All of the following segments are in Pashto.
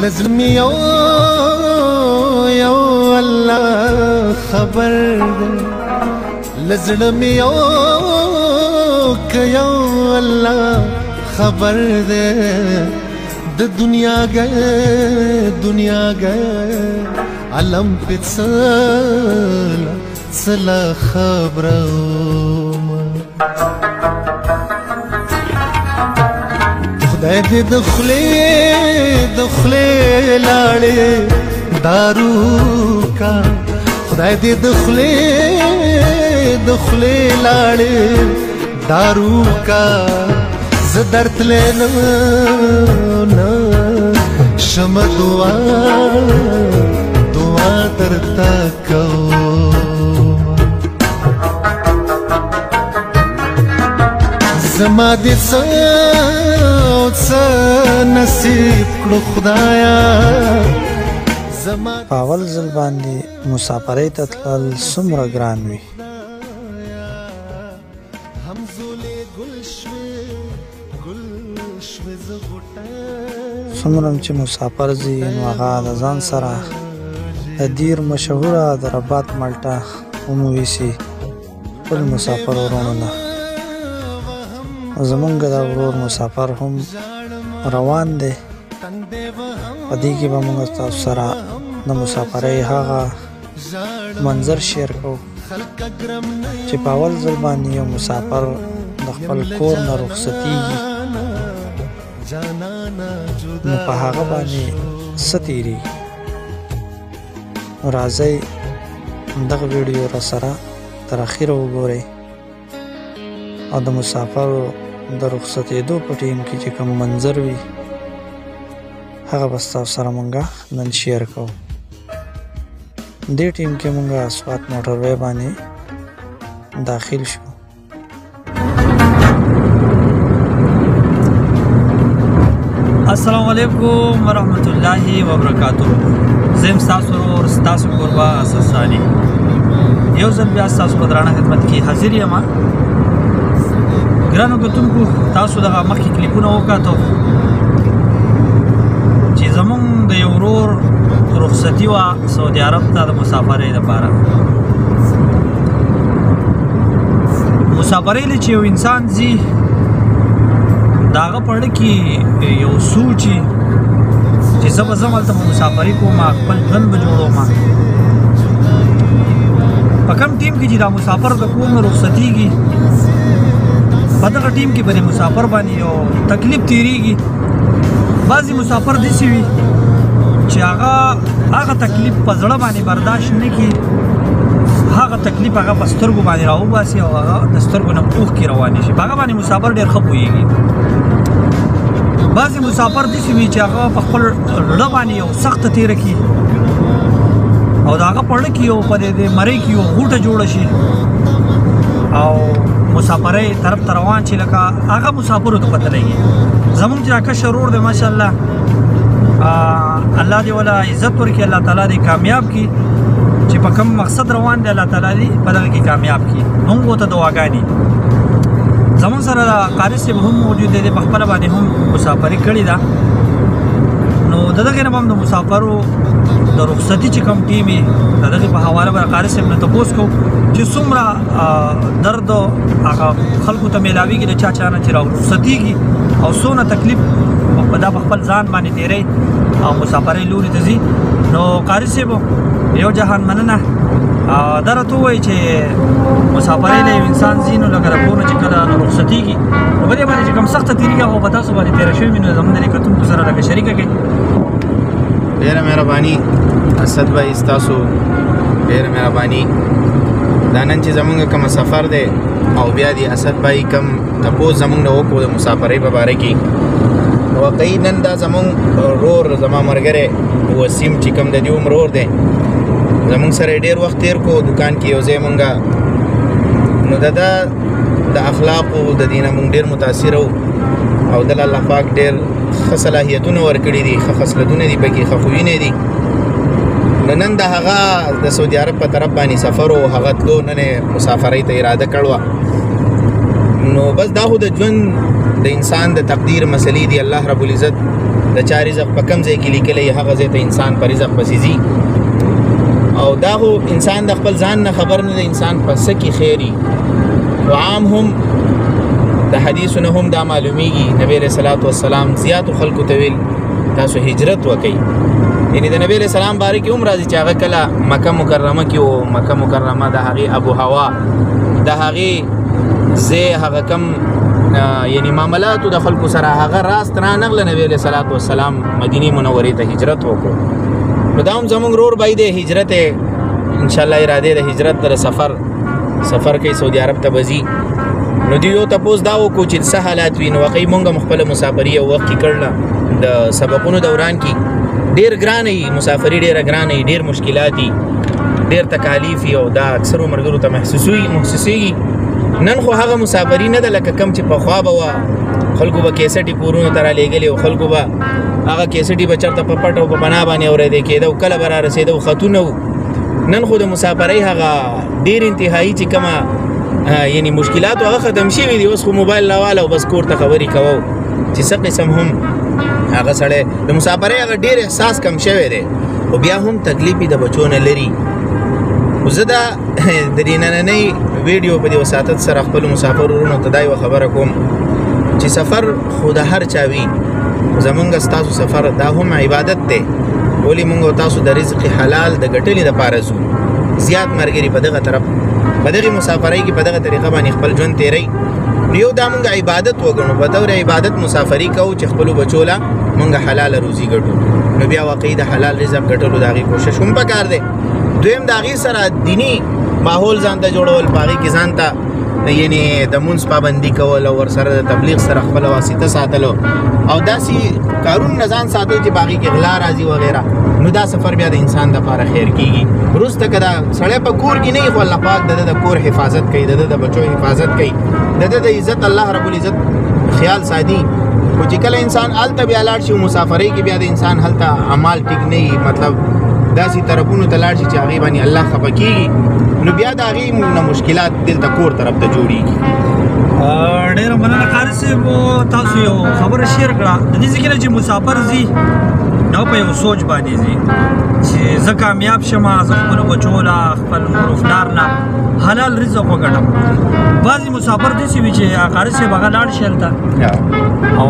لزمی یو یو الله خبر ده، لزړمی یو ک یو الله خبر ده. د دنیا گئے دنیا گئے علم پڅل څلا خبرو. خدای دې د خلې د خلې لاړې دارو کا، خدای دې د خلې د خلې لاړې دارو کا. زه درتلې نه نه شم، دعا دعا درته کوم. زما دې څه څه نصیب کړو خدایا. په اول ځل باندې مسافرۍ ته تلل څومره ګران وي. څومره چې مسافر ځي نو هغه د ځان سره د دیر مشهوره د رباط مالټه هم ویسي خپل مسافر وروڼو نه. زمونږ دا ورور مسافر هم روان دی. په دې کې به موږ تاسو سره د مسافرۍ هغه منظر شیر کوو چې په اول ځل باندې یو مسافر د خپل کور نه رخصتیږي نو په هغه باندې څه تېرېږي. راځئ دغه ویډیو را سره تر اخیره وګورئ او د مسافرو د رخصتېدو په ټیم کې چې کوم منظر وي هغه به ستاسو سره مونږه نن شیر کوو. دې ټیم کې مونږه سوات موټروی باندې داخل شو. السلام علیکم ورحمت الله وبرکاتہ. زه یم ستاسو ورور ستاسو کوربه اسد صالح. یو ځل بیا ستاسو په درانه خدمت کې حاضر یم. ګرانو کتونکو، تاسو دغه مخکې کلیپونه وکاتو چې زمونږ د یو ورور رخصتي وه سعودي عرب ته د مسافرۍ دپاره. مسافرۍ له چې یو انسان ځي د هغه په اړه کې یو سوچ چې زه به ځم هلته به مسافري کوم، خپل ژوند به جوړوم. په کوم ټیم کې چې دا مسافر د کور نه رخصتېږي په دغه ټیم کې به د مسافر باندې یو تکلیف تېرېږي. بعضې مسافر داسې وي چې هغه هغه تکلیف په زړه باندې برداشت نه کړي، هغه تکلیف هغه په سترګو باندې راوباسي او هغه د سترګو نه اوښکې روانې شي. په هغه باندې مسافر ډېر ښه پوهېږي. بعضې مسافر داسې وي چې هغه په خپل زړه باندې یو سخته تېره کړي او د هغه په زړه کې یو په دې مرۍ کې یو غوټه جوړه شي او مسافرۍ طرف ته روان شي، لکه هغه مسافرو ته پته لګي. زمونږ چې کشر ورور دی ماشاءالله، الله دې ولا عزت ورکړي، الله تعالی دې کامیاب کړي چې په کوم مقصد روان دی الله تعالی دې په دغه کې کامیاب کړي. مونږ ورته دعاګانې. زمونږ سره د قاري صاحب هم موجود دی، په خپله باندې هم مسافري کړې ده. نو د دغې نه به هم د مسافرو د رخصتي چې کوم ټیم یې د دغې په حواله به قاري صاحب نه تپوس کوو چې څومره درد هغه خلکو ته میلاویږي د چا چا نه چې را رخصتېږي او څونه تکلیف دا په خپل ځان باندې تېروي او مسافرۍ لوري ته ځي. نو قاري صاحب یو جهان مننه. دا راته ووایي چې مسافرۍ له یو انسان ځي نو لکه د کور نه چې کله رخصتېږي نو په دې باندې چې کوم سخته تېرېږي هغه به تاسو باندې تېره شوې وي، نو زموږ د کتونکو سره لږه شریکه کړئ. ډېره مهرباني اسد بھائی، ستاسو ډېره مهرباني. دا نن چې زمونږ کوم سفر دی او بیا دی اسد بھائی کوم تپوس زمونږ نه وکړو د مسافرۍ په باره کې، واقعي نن دا زمونږ ورور زما ملګری وسیم چې کوم د دې عمر ورور دی، زمونږ سره ډېر وخت تېر کړو دکان کې یو ځای مونږه. نو د ده د اخلاقو د دې نه مونږ ډېر متاثر وو او دله الله پاک ډېر ښه صلاحیتونه ورکړي دي، ښه خصلتونه دي پکې، ښه خویونه دي. نو نن د هغه د سعودي عرب په طرف باندې سفر و، هغه تلو نن یې مسافرۍ ته اراده کړوه. نو بس دا خو د ژوند د انسان د تقدیر مسلې دي. الله رب العزت د چا رزق په کم ځای کې لیکلی هغه ځای ته انسان په رزق پسې ځي. او دا خو انسان د خپل ځان نه خبر نه دی، انسان په څه کې خیري. عام هم د حدیثونو هم دا معلومیږي، نبی علیه الصلاة والسلام زیاتو خلکو ته ویل تاسو هجرت وکئ. یعنی د نبی علیه السلام باره کې هم راځي چې هغه کله مکه مکرمه کې و، مکه مکرمه د هغې ابو هوا د هغې ځای هغه کم یعنی معاملاتو د خلکو سره هغه راست رانغله، نبی علیه الصلاة والسلام مدینې منورې ته هجرت وکړو. نو دا هم زموږ رور بای دی، هجرت یې انشاءالله اراده د هجرت تر سفر کوي، سعودي عرب ته به ځي. نو دوی یو تپوس دا وکړو چې څه حالات وي. نو واقعي مونږ هم خپله مسافري یو وخت کې کړله، د سبقونو دوران کې ډېر ګرانه وي مسافري، ډېره ګرانه وي، ډېر مشکلات دي، ډېر تکالیف وي، او دا اکثرو ملګرو ته محسوسېږي. نن خو هغه مسافري نه ده لکه کم چې پخوا به وه، خلکو به کیسټې کورونو ته رالیږلې او خلکو به هغه کیسټې به چېرته په پټ او په پناه باندې اورېدې کېده او کله به را رسېده او خطونه وو. نن خو د مسافرۍ هغه ډېر انتهایي چې کومه یعنی مشکلات هغه ختم شوي دي. اوس خو موبایل راواله او بس کور ته خبرې کوو چې څه قسم هم هغه سړی د مسافرۍ هغه ډېر احساس کم شوی دی، خو بیا هم تکلیف یې د بچو نه لري. خو زه دا د دې نننۍ ویډیو په دې وساطت سره خپلو مسافر ورونو ته دا یوه خبره کوم چې سفر خو د هر چا وي، زمونږ ستاسو سفر دا هم عبادت دی، ولې مونږ او تاسو د رزق حلال د ګټلې دپاره ځو. زیات ملګري په دغه طرف په دغې مسافرۍ کې په دغه طریقه باندې خپل ژوند تېروي. نو یو دا مونږ عبادت وګڼو، په طور عبادت مسافري کوو چې خپلو بچو له مونږ حلاله روزي ګټو، نو بیا واقعي د حلال رزق ګټلو د هغې کوشش هم پکار دی. دویم د هغې سره دیني ماحول ځان ته جوړول، په هغې کې ځان ته یعنی د مونځ پابندي کول او ورسره د تبلیغ سره خپله واسطه ساتلو او داسې کارونه نه ځان ساتل چې په هغې کې غلا راځي وغیره، نو دا سفر بیا د انسان دپاره خیر کیږي. وروسته که دا سړی په کور کې نه وي، خو الله پاک د ده د کور حفاظت کوي، د ده د بچو حفاظت کوي، د ده د عزت الله رب العزت خیال ساتي. خو چې کله انسان هلته بیا لاړ شي مسافرۍ کې، بیا د انسان هلته اعمال ټیک نه وي، مطلب داسې طرفونو ته لاړ شي چې هغې باندې الله خفه کېږي، نو بیا د هغې نه مشکلات دلته کور طرف ته جوړېږي. ډېره مننه قاري صاحب، تاسو یو خبره شیر کړه د دې ځکه چې مسافر ځي نو په یو سوچ باندې ځي چې زه کامیاب شم، زه خپلو بچو له خپل مور او پلار له حلال رزق وګټم. بعضې مسافر داسې وي چې قاري صاحب هغه لاړ شي هلته او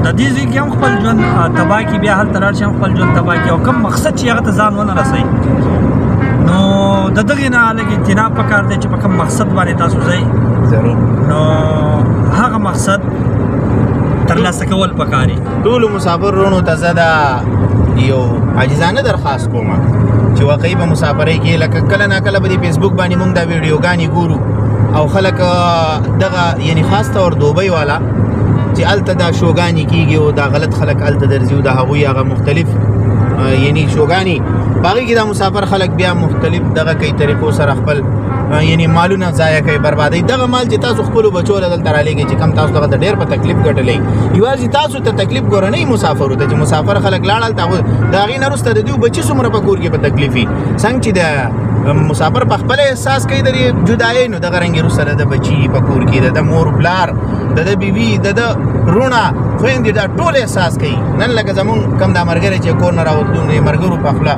د دې ځای کې هم خپل ژوند تباه کړي، بیا هلته لاړ شي هم خپل ژوند تباه کړي او کوم مقصد چې هغه ته ځان ونه رسوي، نو د دغې نه لږ اجتناب پکار دی چې په کوم مقصد باندې تاسو ځئ، نو هغه مقصد ترلاسه کول پکار دي. ټولو مسافر وروڼو ته زه دا یو عاجزانه درخواست کوم چې واقعي په مسافرۍ کې لکه کله ناکله په دې فیسبوک باندې موږ دا ویډیوګانې ګورو او خلک دغه یعنی خاص طور دوبۍ والا چې هلته دا شوګانې کیږي او دا غلط خلک هلته درځي او د هغوی هغه مختلف یعنی شوګانې په هغې کې دا مسافر خلک بیا مختلف دغه کوي طریقو سره خپل یعنی مالونه ضایع کوي، بربادوي. دغه مال چې تاسو خپلو بچو له دلته رالیږئ چې کم تاسو دغه ته ډېر په تکلیف ګټلی، یوازې تاسو ته تکلیف ګوره نه مسافرو ته چې مسافر خلک لاړل هلته د هغې نه وروسته د دوی بچي څومره په کور کې په تکلیف وي. څنګه چې د مسافر په خپله احساس کوي د دې جدایۍ، نو دغه رنګ وروسته د ده بچي په کور کې، د ده مور پلار، د ده بیبي، د ده وروڼه خویندې، دا ټول احساس کوي. نن لکه زمونږ کم دا ملګری چې کور نه راوتلو، نو یې ملګرو په خوله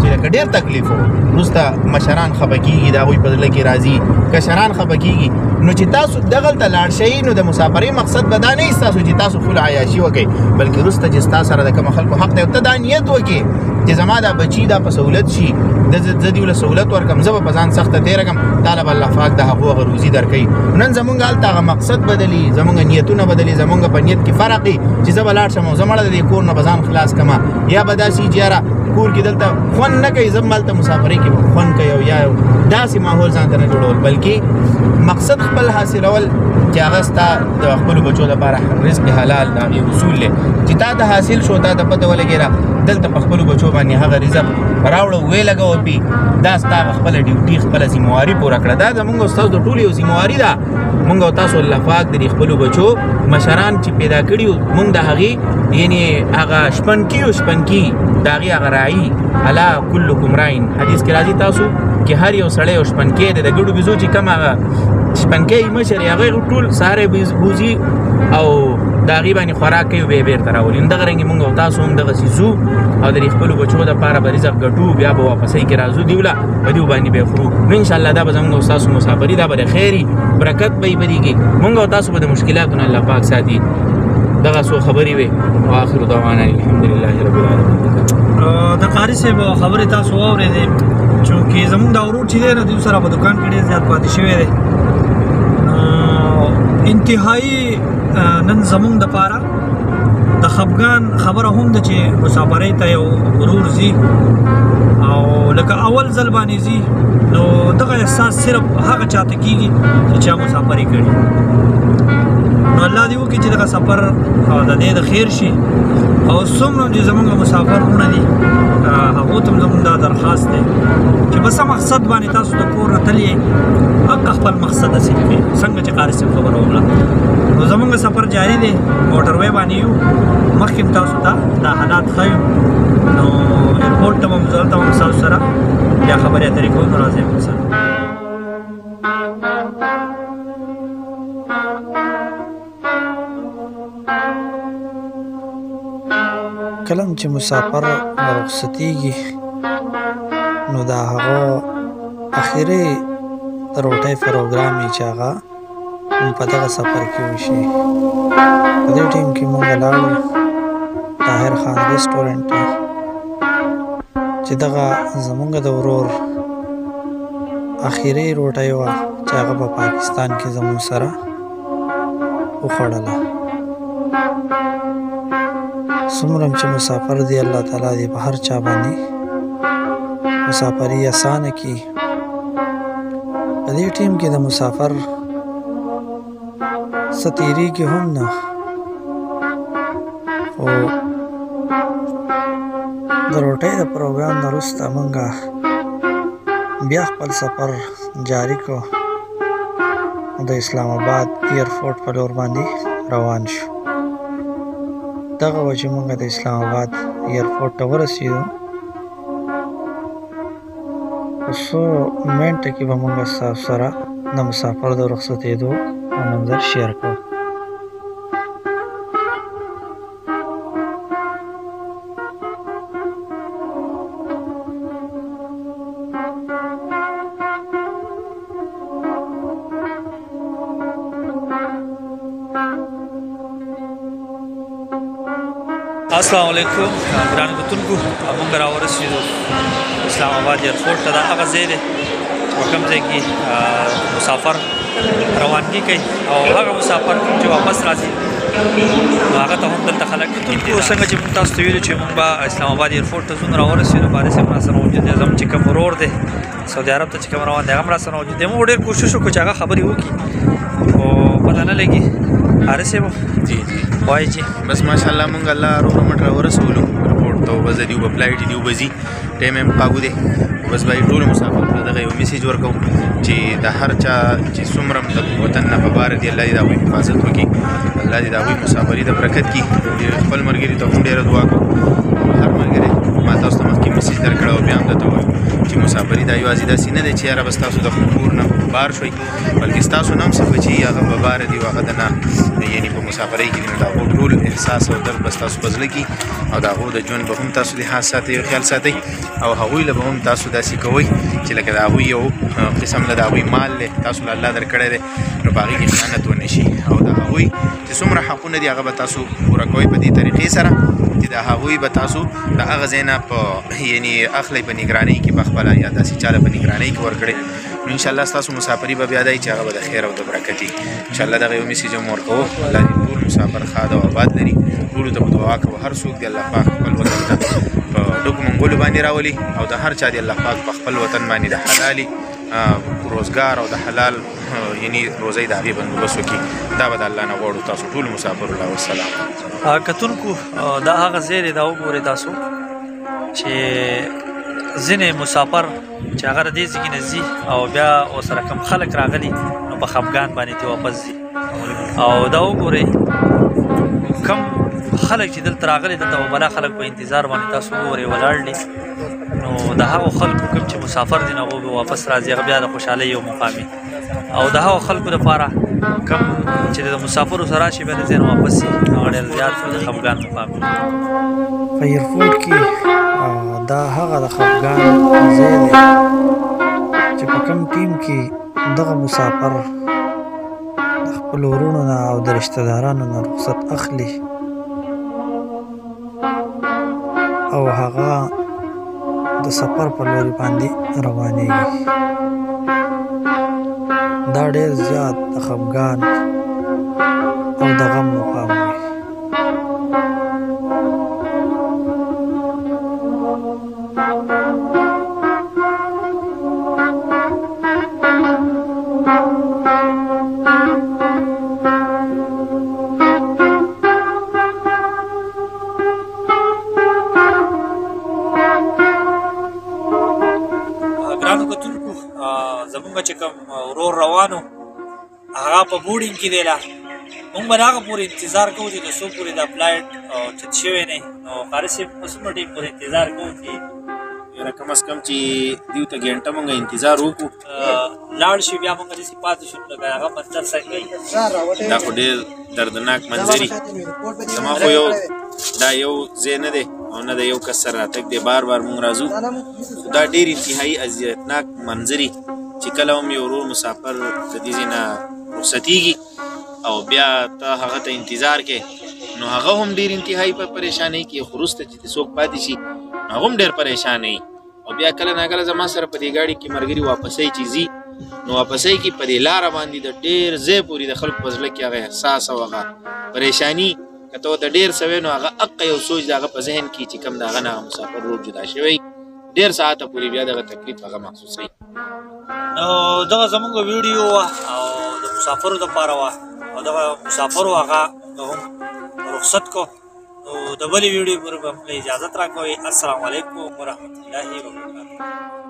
چې لکه ډېر تکلیف و، وروسته مشران خفه کېږي، د هغوی په زړه کې راځي، کشران خفه کېږي. نو چې تاسو دغلته لاړ شئ، نو د مسافرۍ مقصد به دا نه وي ستاسو چې تاسو فل عیاشي وکئ، بلکې وروسته چې ستا سره د کومو خلکو حق دی، ته دا نیت وکړې چې زما دا بچي دا په سهولت شي، زه دې له سهولت ورکړم، زه به په ځان سخته تېره کړم، تا له به الله پاک د هغو هغه روزي درکوي. نن زمونږ هلته هغه مقصد بدلي، زمونږ نیتونه بدلي، زمونږ په نیت کې فرق دی چې زه به لاړ شم او زه مړه د دې کور نه به ځان خلاص کړم، یا به داسې چې یاره کور کې دلته خوند نه کوي، زه به هلته مسافرۍ کې خوند کوي، او یا داسې ماحول ځان ته نه جوړول، بلکې مقصد خپل حاصلول چې هغه ستا د خپلو بچو لپاره رزق حلال د هغې اصول دی چې تا ته حاصل شو، تا ته پته ولګېده، دلته په خپلو بچو باندې هغه رزق راوړه ویې لګوه پې، دا ستا هغه خپله ډیوټي خپله ذمهواري پوره کړه. دا زمونږ او ستاسو د ټولو یو ذمهواري ده. مونږ او تاسو الله پاک د دې خپلو بچو مشران چې پیدا کړي وو، مونږ د هغې یعنی هغه شپنکي او شپنکي د هغې هغه راعي، الا کلکم راعین، حدیث کې راځي تاسو کې هر یو سړی یو شپنکی دی، د ګډو بیزو چې کوم هغه شپنکی مشر یې، هغه ټول سهار یې بوځي او د هغې باندې خوراک کوي بیا یې بېرته راولي. نو دغه رنګې موږ او تاسو هم دغسې ځو او د خپلو بچو دپاره به رزق ګټو، بیا به واپسۍ کې راځو دیوله په دیو باندې به یې خورو. نو انشاءالله دا به زموږ او ستاسو مسافري دا به د خیر وي، برکت به یې په دې کې، موږ او تاسو به د مشکلاتو نه الله پاک ساتي. دغه څو خبرې وې، واخر دعوانا الحمدلله رب العالمین. د قاري صاحب خبرې تاسو واورېدې، چونکې زموږ دا ورور چې دی نو دوی سره په دکان کې ډېر زیات پاتې شوی دی. انتهایی نن زموږ دپاره د خفګان خبره هم ده چې مسافرۍ ته یو ورور ځي او لکه اول ځل باندې ځي، نو دغه احساس صرف هغه چاته کېږي چې چا مسافري کړي. نو الله دې وکړي چې دغه سفر د دې د خیر شي، او څومره چې زموږ مسافر وروڼه دي هغو ته هم زموږ دا درخواست دی چې په څه مقصد باندې تاسو د کور نه تللی یئ، حق خپل مقصد حاصل کړئ، څنګه چې قاري صاحب خبره وکړه. نو زموږ سفر جاري دی، موټروی باندې یو، مخکې هم تاسو ته دا حالات ښیو. نو ایرپورټ ته به هم ځو، هلته به هم ستاسو سره بیا خبرې اترې کوو. نو راځئ موږ سره. کله چې مسافر رخصتیږي نو دا هغه اخري د روټۍ پروګرام یې چې هغه هم په دغه سفر کې وشي. په دې ټیم کې موږ لاړو طاهر خان ریسټورنټ ته چې دغه زمونږ د ورور اخري روټۍ وه چې هغه په پاکستان کې زموږ سره وخوړله. څومره چې مسافر دی الله تعالی دې په هر چا باندې مسافري اسانه کړي. په دې ټیم کې د مسافر څه تېرېږي هم نه، خو د روټۍ د پروګرام نه وروسته موږ بیا خپل سفر جاري کړو، د اسلام آباد ایرپورټ په لور باندې روان شو. دغه وه چې موږ د اسلام آباد ایرپورټ ته ورسېدو، په څو منټه کې به موږ ستاسو سره د مسافر د رخصتېدو منظر شیر کړو. السلام علیکم ګران کتونکو، موږ راورسېدو اسلام آباد ایرپورټ ته. دا هغه ځای دی چې په کوم ځای کې مسافر روانګي کوي او هغه مسافر کوم چې واپس راځي نو هغه ته هم دلته خلک کتونکو. څنګه چې موږ تاسو ته ویلو چې موږ به اسلام آباد ایرپورټ ته ځو، راورسېدو. قاري صاحب راسره موجود دی، زموږ چې کوم ورور دی سعودي عرب ته چې کوم روان دی هغه هم راسره موجود دی. موږ ډېر کوشش وکړو چې هغه خبرې وکړي خو پته نه لګي. قاري صاحب جی جی وایي چې بس ماشاءالله مونږ الله روغ رمټ راورسولو ایرپورټ ته، بس د دې وبه فلایټ دی وبه ځي، ټایم یې هم قابو دی. بس بھائی ټولو مسافرو ته دغه یو میسج ورکوم چې د هر چا چې څومره د وطن نه په بار دي، الله دې د هغوی حفاظت وکړي، الله دې د هغوی مسافري د برکت کړي. خپل ملګري ته هم ډېره دعا کوم. هر ملګری ما تاسو ته مخکې میسج درکړی او بیا هم درته وایم چې مسافري دا یوازې داسې نه دی چې یاره بس تاسو د خپل کور نه بار شوئ، بلکې ستاسو نه هم څه بچي هغه په بار دي او هغه د نه یعنې په مسافرۍ کې دي. نو د هغو ټول احساس او درد به ستاسو په زړه کې او د هغو د ژوند به هم تاسو لحاظ ساتئ او خیال ساتئ، او هغوی له به هم تاسو داسې کوئ چې لکه د هغوی یو قسم له د هغوی مال دی تاسو له الله درکړی دی، نو په هغې کې خیانت ونه شي. او د هغوی چې څومره حقونه دي هغه به تاسو پوره کوئ په دې طریقې سره چې د هغوی به تاسو د هغه ځای نه په یعنې اخلئ په نګرانۍ کې په خپله یا داسې چا له په نګرانۍ کې ورکړئ. نو انشاءالله ستاسو مسافري به بیا دی چې هغه به د خیر او د برکت وي. انشاءالله دغه یو میسج هم ورکوو. الله دې ټول مسافر ښاد او آباد لري، ټولو ته به دعا کوو، هر څوک دې الله پاک خپل وطن ته په ډکو منګولو باندې راولي، او د هر چا دې الله پاک په خپل وطن باندې د حلالي روزګار او د حلال یعنی روزۍ د هغې بندوبست وکړي. دا به د الله نه غواړو تاسو ټولو مسافرو له. والسلام. کتونکو دا هغه ځای دی، دا وګورئ تاسو چې ځینې مسافر چې هغه د دې ځای نه ځي او بیا ورسره کوم خلک راغلي نو په خفګان باندې ترې واپس ځي. او دا وګورئ کوم خلک چې دلته راغلي، دلته به بلا خلک په انتظار باندې تاسو وګورئ ولاړ دي. نو د هغو خلکو کوم چې مسافر دي نو هغو به واپس راځي، هغه بیا د خوشحالۍ یو مقام وي. او د هغو خلکو لپاره کم چې د مسافرو سره راشي بیا د ځای نه واپس ځي، هغه ډېر زیات د خفګان مقام وي. په ایرپورټ کې دا هغه د خفګان ځای دی چې په کم ټیم کې دغه مسافر د خپلو وروڼو نه او د رشته دارانو نه رخصت اخلي او هغه د سفر په لوري باندې روانېږي. دا ډېر زیات د خفګان او د غم مقام وي. ګرانو کتونکو، زمونږ چې کوم ورور روانو هغه په boarding کې دی، لا مونږ به د هغه پورې انتظار کوو چې د څو پورې دا flight چت شوی نه. نو قاري صاحب په څومره ټایم پورې انتظار کوو چې یاره کم از کم چې دیو ته ګنټه مونږ انتظار وکړو لاړ شي، بیا مونږ داسې پاتې شو لکه هغه منظر څنګه وي. دا خو ډېر دردناک منظر. زما خو یو دا یو ځای نه دی او نه د یو کس سره راتګ دی، بار بار مونږ راځو. خو دا ډېر انتهایي اذیتناک منظر چې کله هم یو ورور مسافر د دې ځای نه رخصتېږي او بیا ته هغه ته انتظار کې، نو هغه هم ډېر انتهایي په پریشانۍ کې، خو وروسته چې څوک پاتې شي هغه هم ډېر پریشان وي. او بیا کله ناکله زما سره په دې ګاډي کې ملګري واپسۍ چې ځي، نو واپسۍ کې په دې لاره باندې د ډېر ځای پورې د خلکو په زړه کې هغه احساس او هغه پریشانی، که ته ورته ډېر څه وایې نو هغه اقه یو سوچ د هغه په ذهن کې چې کوم د هغه نه مسافر ورور جدا شوی، ډېر ساعته پورې بیا دغه تکلیف هغه محسوسوي. نو دغه زمونږ ویډیو وه او د مسافرو دپاره وه، او دغه مسافرو هغه مونږ هم رخصت کو. نو د بلې ویډیو پورې به موږ اجازت راکوئ. السلام علیکم ورحمت الله وبرکاته.